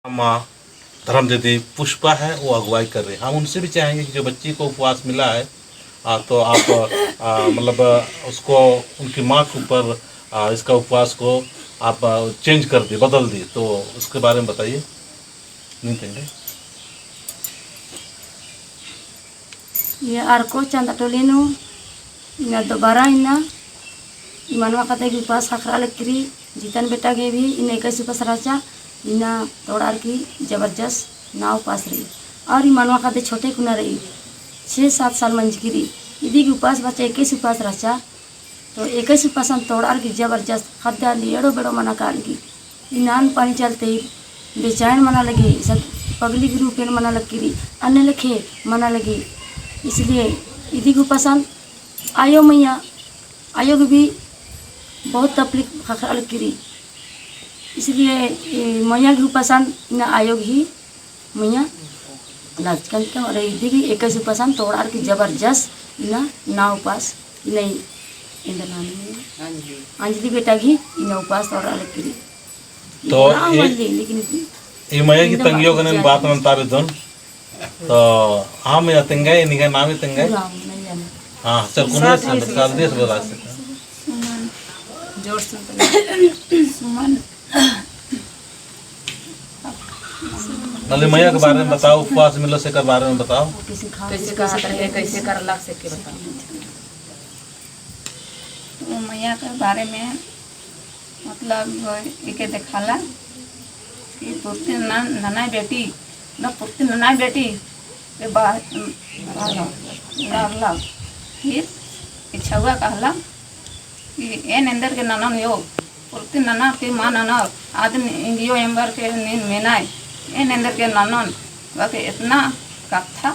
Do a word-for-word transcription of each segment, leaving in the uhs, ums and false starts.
माँ धर्म दीदी पुष्पा है, वो अगुवाई कर रही है। हम उनसे भी चाहेंगे कि जो बच्ची को उपवास मिला है, आ, तो आप, आ, मतलब, उसको, उनकी माँ के ऊपर, आ, इसका उपवास को आप, आ, change कर दिए, बदल दिए, तो उसके बारे में बताइए। नहीं कहेंगे। ये आर को चंदा टोली नू इन्ना दोबारा इन्ना ई मनवा ख़द्द गे उपास ख़क्खरा लगी रई। जीतन बेटा गे भी इन्ना इक्कीस उपास रहचा, इन्ना तोड़ार की जबरदस्त ना उपास रई। और ई मनवा ख़द्द छोटे कुना रई, छः सात साल मंजकी रई, इदी गे उपास बच्चा इक्कीस उपास रहचा। तो इक्कीस उपासन तोड़ार की जबरदस्त ख़द्द ली एड़ो बेड़ो मना काली। इन्ना अन्न पानी चलते बेचैन मना लगी, सब पगली के रूपेन मना लगी रई, अन्ने लेखे मना लगी। इसलिए इदी गे उपासन आयो मइया, आयो गे भी बहुत तकलीफ ख़क्खरा लगी रई। इसलिए ई मइया गे उपासन इन्ना आयो गे ही मइया लाज कन के और इदी गे इक्कीस उपासन तोड़ार की जबरदस्त इन्ना ना उपास इन्ना एन्देर नाम अंजलि बेटा गे इन्ना उपास तोड़ार लगी रई। तो इन्ना ए, मल्ली, लेकिन ई मइया की तंग्यो गने बात नन्तार इदन। तो हाँ मइया तेंगा, इन्ना नाम ही तेंगा। राम नहीं जाने। हाँ, चल, कुमार से, शादी से बोला से। सुमन। जोर से बोला। सुमन। नली मइया के बारे में बताओ, उपवास मिलो से कर बारे में बताओ। कैसे खा, कैसे खा सके, कैसे कर लग सके बताओ। तो मइया के बारे में मतलब एके देखाला कि पुरती नना, नना बेटी, न पुरती नना बेटी के बा-, उड़ारला। फिर ई छउवा कहला कि एन एन्देर गे ननोन यो, पुरती नना के मा ननोर, आदिन इंगियो एम्बर के नीन मेनाय, एन एन्देर गे ननोन, बके एतना कत्था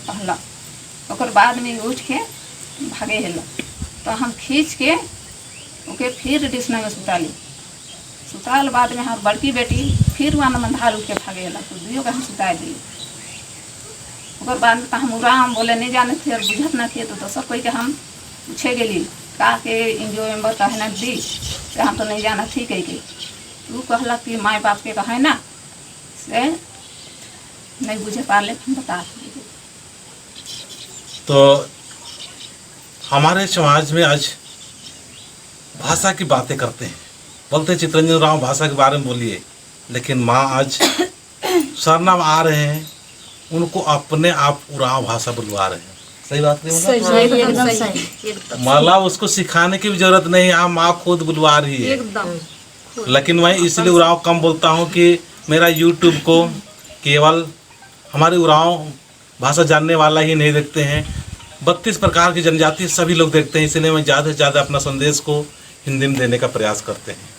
कहला। ओकर बाद में उठ के भागे हेला। तो हम खींच के ओके फिर डिसना में सुताली। सुताल बाद में हमार बड़की बेटी फिर वाना मंधार उठ के भागे हेला, तो दुइयो के हम सुताए दी। ओकर बाद में तो हम उराँव बोले नहीं जानत थी और बुझत ना थी, तो दोसर कोई के हम पूछे गेली, का के इंजो एम्बर कहे ना दी, तो हम तो नहीं जानत थी कह के। तो ऊ कहला कि माय बाप के कहे ना, से नहीं बुझे पारले, हम बता। तो हमारे समाज में आज भाषा की बातें करते हैं, बोलते हैं, "चितरंजन उराँव भाषा के बारे में बोलिए," लेकिन माँ आज सरना में आ रहे हैं, उनको अपने आप उराँव भाषा बुलवा रहे हैं। सही बात नहीं, मतलब? सही, सही, एकदम सही। मतलब, उसको सिखाने की भी जरूरत नहीं, हाँ, माँ खुद बुलवा रही है। एकदम। लेकिन मैं इसलिए उराँव कम बोलता हूँ कि मेरा YouTube को केवल हमारे उराँव भाषा जानने वाला ही नहीं देखते हैं, बत्तीस प्रकार की जनजाति सभी लोग देखते हैं, इसलिए मैं ज़्यादा से ज़्यादा अपना संदेश को हिंदी में देने का प्रयास करते हैं।